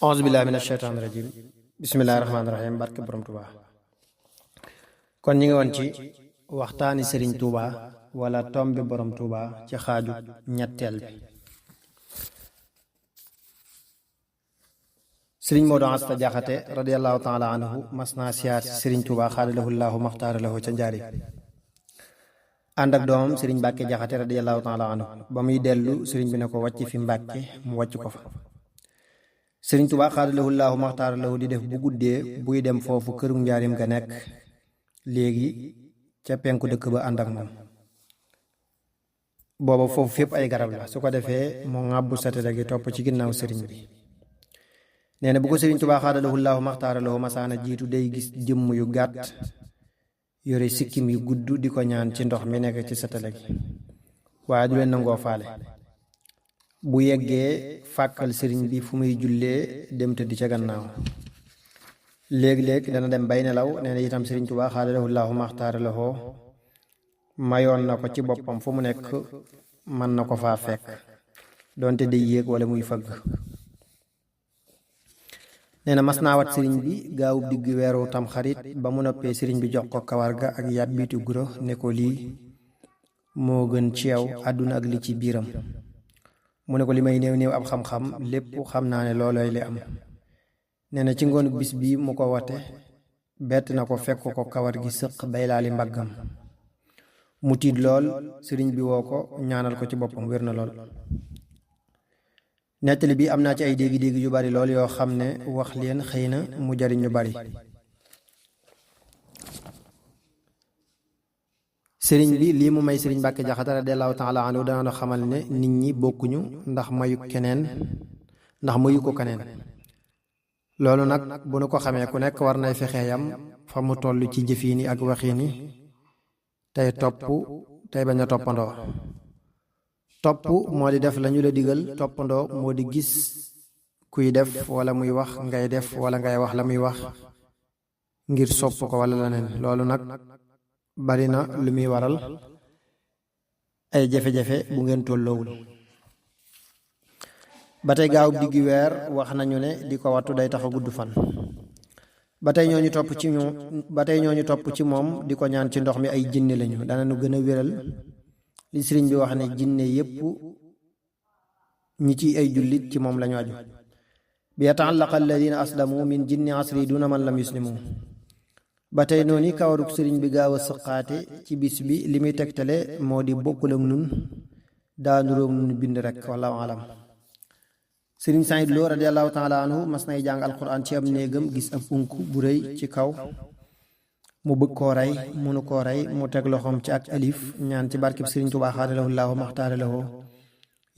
auzu billahi mina shaytaani rajim bismillahi rahmaani rahim barke borom Tuuba. kon ñi ngi woon ci waxtaani Sëriñ Tuuba wala tombi borom Tuuba ci xaaju ñetteel bi. Sëriñ Moodu Asta Jaxate radiyallahu taala anhu mas naa siyaar si Sëriñ Tuuba xaadalahu llaahu maxtaara lahu ca njaari ànd ak doomam Sëriñ Mbàkke Jaxate radiyallahu taala anhu. ba muy dellu sëriñ bi ne ko wàcc fi Mbàkke mu wàcc ko fa. Sëriñ Tuubaa xaadalahu llaahu maxtaara lahu di def bu guddee buy dem foofu këru njaarim ga nekk léegi ca penku dëkk ba ànd ak moom. booba foofu fépp ay garab la, su ko defee moo ŋàbbu satala gi topp ci ginnaaw sëriñ bi. nee na bu ko Sëriñ Tuubaa xaadalahu llaahu maxtaara lahu masaana jiitu day gis jëmm yu gàtt yore sikkim yu gudd di ko ñaan ci ndox mi nekk ci satala gi, waaye du leen nangoo faale. bu yeggee fàkkal sëriñ bi fu muy jullee dem tëdd ca gannaaw. léeg-léeg dana dem bay nelaw. nee na itam Sëriñ Tuubaa xaadalahu llaahu maxtaara lahu mayoon na ko ci boppam fu mu nekk mën na ko faa fekk doonte day yéeg wala muy fëgg. nee na mas naa wat sëriñ bi gaawub digg weeru tam xarit. ba mu noppee sëriñ bi jox ko kawar ga ak yat biitu guro ne ko lii moo gën ci yow àdduna ak li ci biiram. mu ne ko li may néew néew ab xam-xam lépp xam naa ne loolooy li am. nee na ci ngoonu bis bi mu ko wate bett na ko fekk ko kawar gi sëq bay laali mbaggam. mu tiit lool, sëriñ bi woo ko ñaanal ko ci boppam, wér na lool. nettali bi am naa ci ay dégg-dégg yu bari lool yoo xam ne wax leen xëy na mu jariñ ñu bari. sëriñ bi lii mu may Sëriñ Mbàkke Jaxate radiyallahu taala anhu dana xamal ne nit ñi bokkuñu ndax mayu ko keneen. loolu nag bu nu ko xamee ku nekk war nay fexe yam fa mu toll ci jëfiini ak waxiini tey bañ a toppandoo. topp moo di def lañu la digal, toppandoo moo di gis kuy def wala muy wax ngay def wala ngay wax la muy wax ngir sopp ko wala leneen. loolu nag bari na lu muy waral ay jafe-jafe bu ngeen tolloowul. ba tey gaaw diggi weer wax nañu ne di ko wattu day tax a gudd fan. ba tey ñooñu topp ci moom di ko ñaan ci ndox mi ay jinne lañu. dana nu gën a wéral li sëriñ bi wax ne jinne yépp ñi ci ay jullit ci moom lañu aju. bi yata'allaqa alladina aslamu min jinni asri duna man lam yuslimu. ba tey noonu kawaruk sëriñ bi gaaw a sëqaate ci bis bi li muy tegtale moo di bokkul ak nun daanuroog nun bind rek. wallahu alam. sëriñ Saïd Lo radiyallahu taala anhu mas nay jàng alquran ci am néegam gis ab unk bu rëy ci kaw. mu bëgg koo rey munu koo rey mu teg loxoom ci ak alif ñaan ci barkeb Sëriñ Tuubaa xaadalahu llaahu maxtaara lahu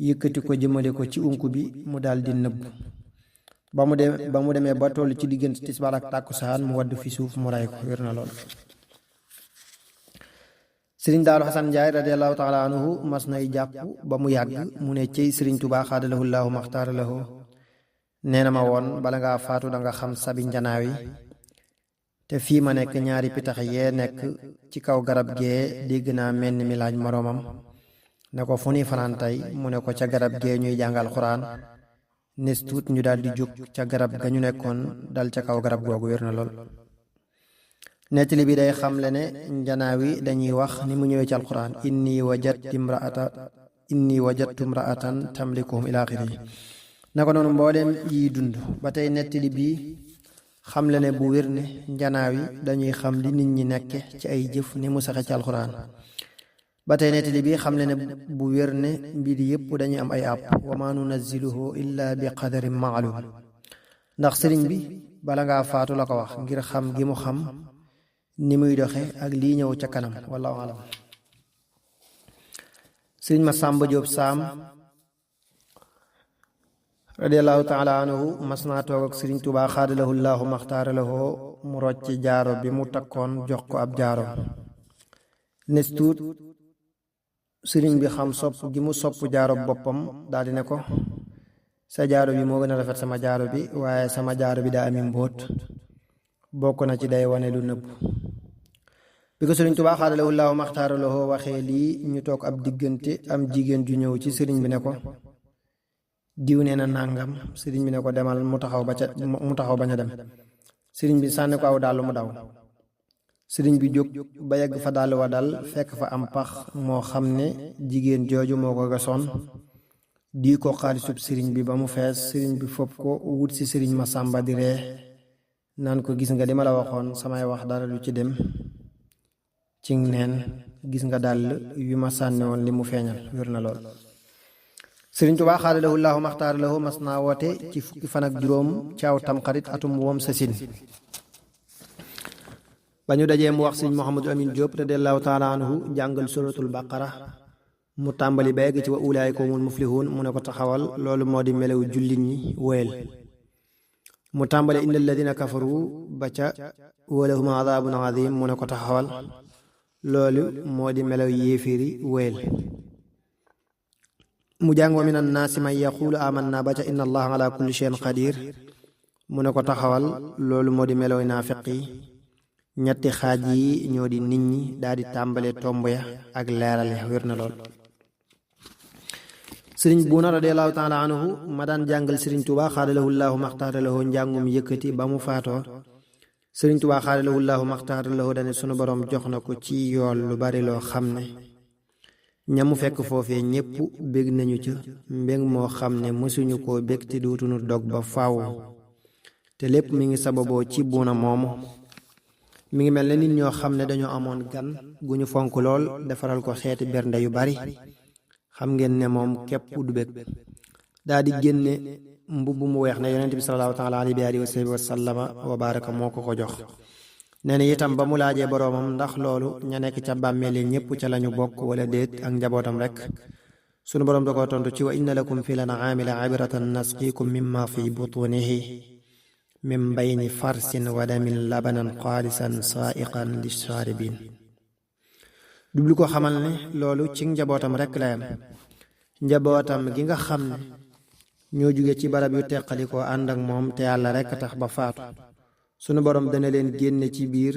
yëkkati ko jëmale ko ci unk bi mu daal di nëbb. ba mu demee ba toll ci diggante tisbaar ak tàkkusaan mu wadd fi suuf mu rey ko, wér na lool. Sëriñ Daaru Xasan Njaay radiyallahu taala anhu mas nay jàpp ba mu yàgg mu ne cey Sëriñ Tuubaa xaadalahu llaahu maxtaara lahu nee na ma woon bala ngaa faatu danga xam sabi njanaaw yi te fii ma nekk ñaari pitax yee nekk ci kaw garab gee dégg naa menn mi laaj moroomam ne ko fu ni fanaan tey mu ne ko ca garab gee ñuy jàngal xuraan. nes tuut ñu daal di jóg ca garab ga ñu nekkoon dal ca kaw garab googu, wér na lool. nettali bi day xamle ne njanaaw yi dañuy wax ni mu ñëwee ci alxuraan inni wajadtu imraatan tamlikuhum ila axiri. naka noonu mbooleem yi dund. ba tey nettali bi xamle ne bu wér ne njanaaw yi dañuy xam li nit ñi nekke ci ay jëf ni mu saxe ci alxuraan. ba tey nettali bi xamle ne bu wér ne mbir yépp dañuy am ay àpp. wa ma nunazziluhu illa bi qadarin maalum. ndax sëriñ bi bala ngaa faatu la ko wax ngir xam gi mu xam ni muy doxe ak lii ñëw ca kanam. wallahu alam. sëriñ Masamba Jóob Saam radiyallahu taala anhu mas naa toog ak Sëriñ Tuubaa xaadalahu llaahu maxtaara lahu mu rocci jaaro bi mu takkoon jox ko ab jaaro. nes tuut sëriñ bi xam sopp gi mu sopp jaaro boppam daldi ne ko sa jaaro bi moo gën a rafet sama jaaro bi, waaye sama jaaro bi daa ami mbóot, bokk na ci day wane lu nëbb. bi ko Sëriñ Tuubaa xaadalahu llaahu maxtaara lahu waxee lii ñu toog ab diggante am jigéen ju ñëw ci sëriñ bi ne ko diw nee na nàngam sëriñ bi ne ko demal mu taxaw bañ a dem sëriñ bi sànni ko aw dàll mu daw sëriñ bi jóg ba yegg fa dàll wa dal fekk fa am pax moo xam ne jigéen jooju moo ko gasoon di ko xaalisub sëriñ bi ba mu fees sëriñ bi fopp ko wut si sëriñ Masamba di ree naan ko gis nga di ma la waxoon samay wax dara du ci dem ci neen gis nga dàll wi ma sànni woon li mu feeñal wér na lool sëriñ Tuubaa xaadalahu llaahu maxtaar lahu mas naa woote ci fukki fan ak juróom ci aw tamxarit atum woom sasin ba ñu dajee mu wax sëriñ Mouhamadou Amine Diop radiyallaahu taala anhu jàngal suratul baqara mu tàmbali ba yegg ci wa ulaayika humul muflixuun mu ne ko taxawal loolu moo di melew jullit ñi wóyal mu tàmbali inna alladina kafaru ba ca walahum adaabun aziim mu ne ko taxawal loolu moo di melew yéeféeri wóyal mu jàng wa min annaasi man yaquulu amanna ba ca inna allaha ala kulli shay'in qadir mu ne ko taxawal loolu moo di melew naafiq yi ñetti xaaj yi ñoo di nit ñi daal di tàmbale tomb ya ak leeral ya wér na lool sëriñ buuna radiallahu taala anhu ma daan jàngal sëriñ Tuubaa xaadalahu llaahu maxtaara lahu njàngum yëkkati ba mu faatoo sëriñ Tuubaa xaadalahu llaahu maxtaara lahu dane sunu borom jox na ko ci yool lu bari loo xam ne ñamu fekk foofee ñépp bég nañu ca mbég moo xam ne mësuñu koo bég te duutunu dog ba faaw te lépp mi ngi sababoo ci buuna moomu mi ngi mel ne nit ñoo xam ne dañoo amoon gan gu ñu fonk lool defaral ko xeeti bernde yu bari xam ngeen ne moom képp du bég daa di génne mbubb mu weex ne yonent bi salallaahu taala alayhi wa sallama wa baraka moo ko jox nee na itam ba mu laajee boroomam ndax loolu ña nekk ca bàmmeel yi ñépp ca lañu bokk wala déet ak njabootam rek sunu boroom da ko tontu ci wa inna lakum fi l-an'aami la ibratan nasqiikum mimma fi butunihi min bayni farsin wa damin labanan xaalisan saaiqan lishaaribin dubli ko xamal ne loolu ci njabootam rekk la yam njabootam gi nga xam ne ñoo jóge ci barab yu teqali ko ànd ak moom te yàlla rekk tax ba faatu sunu borom dana leen génne ci biir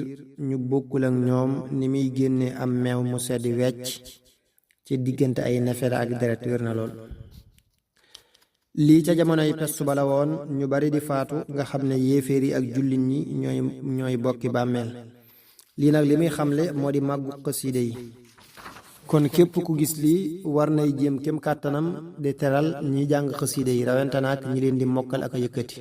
ñu bokkul ak ñoom ni muy génne am meew mu sedd wecc ci diggante ay nefere ak deret wér na lool lii ca jamonoy pestu ba la woon ñu bari di faatu nga xam ne yéeféer yi ak jullit ñi ñooy bokki bàmmeel lii nag li muy xamle moo di màggu xasiide yi kon képp ku gis lii war nay jéem kem kàttanam di teral ñi jàng xasiide yi rawante naak ñi leen di mokkal ak a yëkkati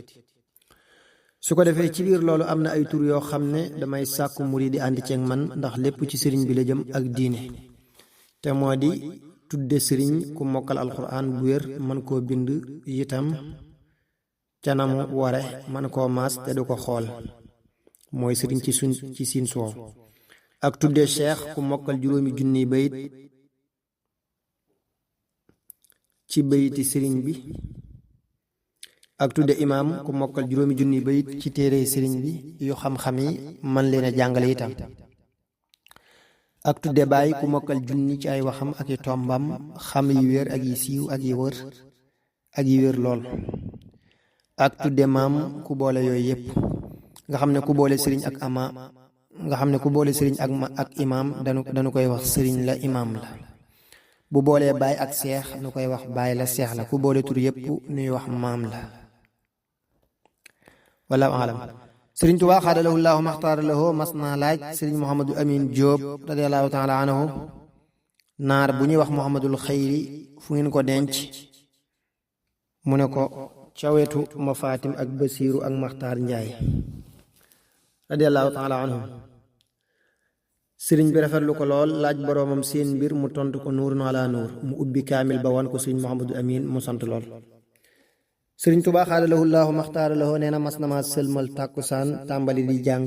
su ko defee ci biir loolu am na ay tur yoo xam ne damay sàkku murid di àndi ceeg man ndax lépp ci sëriñ bi la jëm ak diine te moo di tudde sëriñ ku mokkal alxuraan bu wér man koo bind itam ca na mu ware man koo maas te du ko xool mooy sëriñ ci siin soow ak tudde cheikh ku mokkal juróomi junniy bayit ci bayiti sëriñ bi ak tudde imaam ku mokkal juróomi junniy bayit ci téere sëriñ bi yu xam-xam yi man leen a jàngale itam ak tudde baay ku mokkal junni ci ay waxam ak i tombam xam yi wér ak yi siiw ak yi wér lool ak tudde maam ku boole yooyu yépp nga xam ne ku boole sëriñ ak ama nga xam ne ku boole sëriñ ak imaam dañu koy wax sëriñ la imaam la bu boolee baay ak seex nu koy wax baay la seex la ku boole tur yépp nuy wax maam la wallaahu aalam sëriñ Tuubaa xaadalahu llaahu maxtaara lahu mas naa laaj sëriñ Mouhamadou Amine Diop radiyallaahu taala anhu naar bu ñuy wax Mouhamadul Xayri fu ngeen ko denc mu ne ko ca wetu ma Fatim ak Basiiru ak Maxtaar Njaay radiyallaahu taala anhu sëriñ bi rafetlu ko lool laaj boroomam seen mbir mu tontu ko nuurun ala nuur mu ubbi kaamil ba wan ko sëriñ Mouhamadou Amine mu sant lool sëriñ Tuubaa xaadalahu llaahu maxtaara lahu nee na mas na ma sëlmal tàkkusaan tàmbali di jàng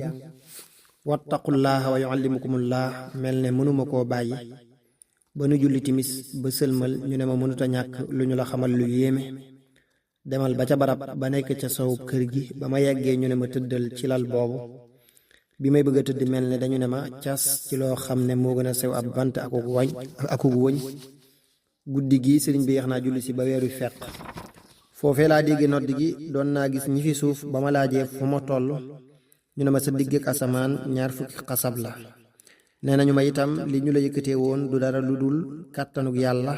wattaqullaaha wa yuallimukumullaah mel ne mënuma koo bàyyi ba nu julli timis ba sëlmal ñu ne ma mënuta ñàkk lu ñu la xamal lu yéeme demal ba ca barab ba nekk ca sowub kër gi ba ma yeggee ñu ne ma tëddal ci lal boobu bi may bëgg a tëdd mel ne dañu ne ma cas ci loo xam ne moo gën a sew ab bant akug wëñ guddi gi sëriñ bi yeex naa julli si ba weeru feq foofee laa dégg nodd gi doon naa gis ñi fi suuf ba ma laajee fu ma toll ñu ne ma sa digg ak asamaan 20 xasab la nee nañu ma itam li ñu la yëkkatee woon du dara lu dul kàttanug yàlla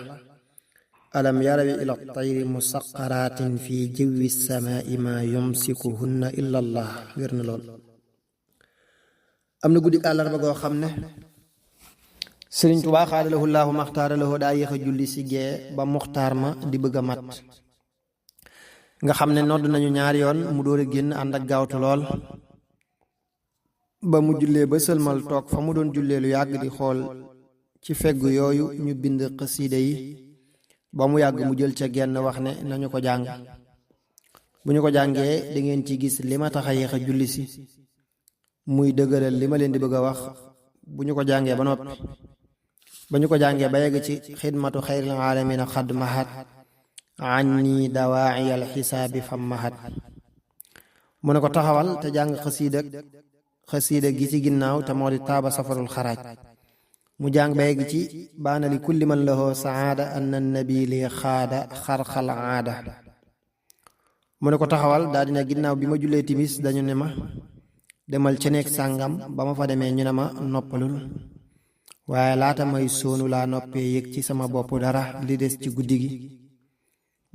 alam yaraw ila tayri musaqaratin fi jawi samaai ma yumsikuhunna illa allah wér na lool. am na guddi àllarba goo xam ne Sëriñ Tuubaa xaadalahu llaahu maxtaara lahu daa yéex a julli si gee ba muxtaar ma di bëgg a mat nga xam ne nodd nañu ñaari yoon mu door a génn ànd ak gaawtu lool ba mu jullee ba sëlmal toog fa mu doon jullee lu yàgg di xool ci fegg yooyu ñu bind xasiida yi ba mu yàgg mu jël ca genn wax ne nañu ko jàng bu ñu ko jàngee da ngeen ci gis li ma tax a yéex a julli si muy dëgëral li ma leen di bëgg a wax. bu ñu ko jàngee ba noppi ba ñu ko jàngee ba yegg ci xidmatu xayril aalamiina xad mahat anni dawaa'iyal xisaabi fam mahat mu ne ko taxawal te jàng xasiida gi ci ginnaaw te moo di taaba safarul xaraaj mu jàng ba yegg ci baana li kulli man lahu saada anna nabi li xaada xarxal aada mu ne ko taxawal daal dina ginnaaw bi ma jullee timis dañu ne ma demal ca nekk sàngam ba ma fa demee ñu ne ma noppalul waaye laata may soonu laa noppee yëg ci sama bopp dara li des ci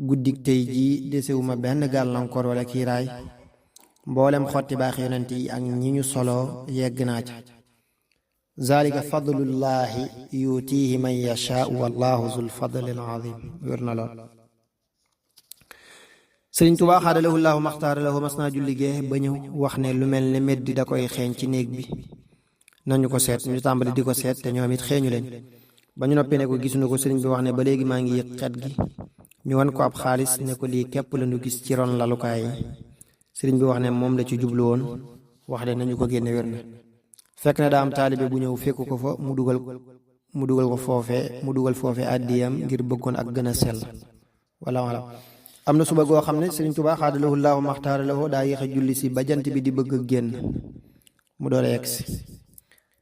guddik tey jii desewuma benn gàllankoor wala kiiraay mboolem xotti baax yonent yi ak ñi ñu solo yegg naa ca zalika fadlullahi yutiihi man yashaa wallahu zul fadlil azim wér na lool. Sëriñ Tuubaa xaadalahu llaahu maxtaara lahu mas naa julli gee ba ñëw wax ne lu mel ne meddi da koy xeeñ ci néeg bi nañu ko seet ñu tàmbali di ko seet te ñoom it xeeñu leen ba ñu noppee ne ko gisuñu ko sëriñ bi wax ne ba léegi maa ngi yëg xet gi ñu wan ko ab xaalis ne ko lii képp la ñu gis ci ron lalukaay yi sëriñ bi wax ne moom la ci jublu woon wax de nañu ko génne wér na fekk na daa am taalibe bu ñëw fekku ko fa mu dugal foofe àddiyam ngir bëggoon ak gën a sell wala am na suba goo xam ne Sëriñ Tuubaa xaadalahu llaahu maxtaara lahu daa yéex a julli si ba jant bi di bëgg a génn mu door a yegg si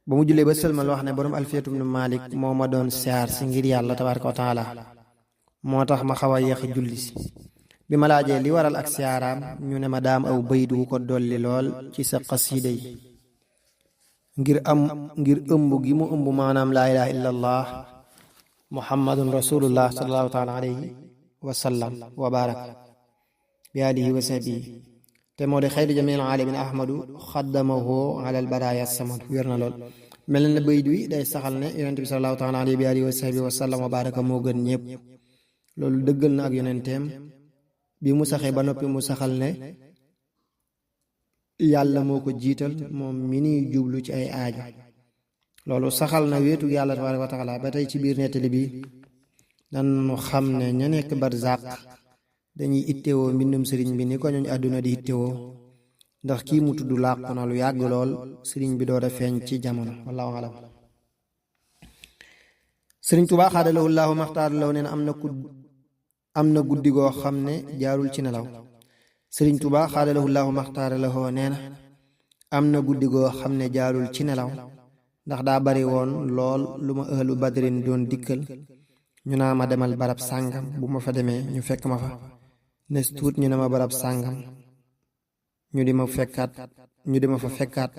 ba mu jullee ba sëlmal wax ne borom Alfiyatu bnu Maalik moo ma doon siyaar si ngir yàlla tabaaraka wa taala moo tax ma xaw a yéex a julli si bi ma laajee li waral ak siyaaraam ñu ne ma daam aw bayit wu ko dolli lool ci sa xasiida yi ngir ëmb gi mu ëmb maanaam laa ilaaha illallah muhammadun rasulullah sallallahu taala alayhi wasallam wa barak bi alihi wa sahbihi te moo di xayru jamil alamin ahmadu xaddamahu ala al baraya samadu wér na lool mel na bayit wi day saxal ne yonente bi sallallahu taala alayhi bi alihi wa sahbihi wasallam wa baraka moo gën ñëpp loolu dëggal na ak yonenteem bi mu saxee ba noppi mu saxal ne yàlla moo ko jiital moom mi niy jublu ci ay aajo loolu saxal na wéetug yàlla tabaaraka wa taala ba tey ci biir nettali bi danu xam ne ña nekk barzaq dañuy ittewoo mbindum sëriñ bi ni ko ñooñ àdduna di ittewoo ndax kii mu tudd làqu na lu yàgg lool sëriñ bi door a feeñ ci jamono wallaahu alam. Sëriñ Tuubaa xaadalahu llaahu maxtaara lahu nee na am na guddi goo xam ne jaarul ci nelaw Sëriñ Tuubaa xaadalahu llaahu maxtaara lahu nee na am na guddi goo xam ne jaarul ci nelaw ndax daa bari woon lool lu ma ahlu badrin doon dikkal ñu naa ma demal barab sàngam bu ma fa demee ñu fekk ma fa nes tuut ñu ne ma barab sàngam ñu di ma fa fekkaat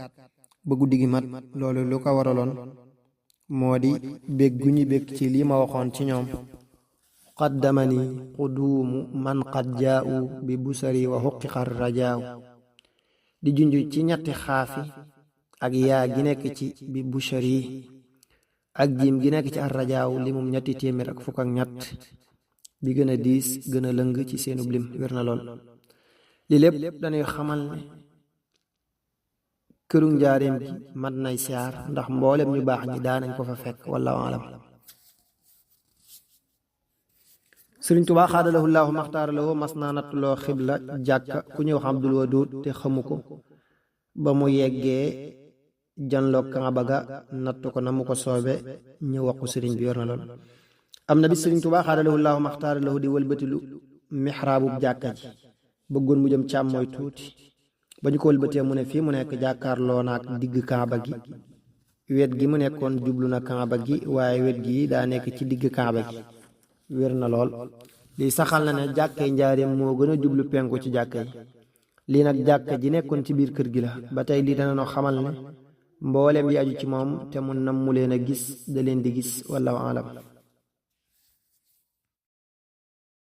ba guddi gi mat loolu lu ko waraloon moo di bég gu ñu bég ci lii ma waxoon ci ñoom qaddamani quduumu man qad jaa'u bi busari wa xuqiqar rajaaw di junj ci ñetti xaafi ak yaa gi nekk ci bi busari ak jiim gi nekk ci ar rajaaw limum ñetti téeméer ak fukk ak ñett bi gën a diis gën a lëng ci seenub lim wér na lool li lépp dañuy xamal ne këru njaareem gi mat nay siyaar ndax mboolem ñu baax ñi daanañ ko fa fekk wallaahu alam. Sëriñ Tuubaa xaadalahu llaahu maxtaara lahu mas naa nattuloo xibla jàkka ku ñëw xam Abdul Waduud te xamu ko ba mu yeggee janloog Kaaba ga natt ko na mu ko soobe ñu wax ko sëriñ bi yor na lool. am na bis Sëriñ Tuubaa xaadalahu llaahu maxtaara lahu di wëlbatilu mixraabub jàkka ji bëggoon mu jëm càmmooy tuuti ba ñu ko wëlbatee mu ne fii mu nekk jàkkaarloo naak digg Kaaba gi wet gi mu nekkoon jublu na Kaaba gi waaye wet gi daa nekk ci digg Kaaba gi wér na lool. lii saxal na ne jàkkay njaareem moo gën a jublu penku ci jàkka yi lii nag jàkka ji nekkoon ci biir kër gi la ba tey lii dana noo xamal ne mboolem yi aju ci moom te mu nam mu leen a gis da leen di gis wallahu alam.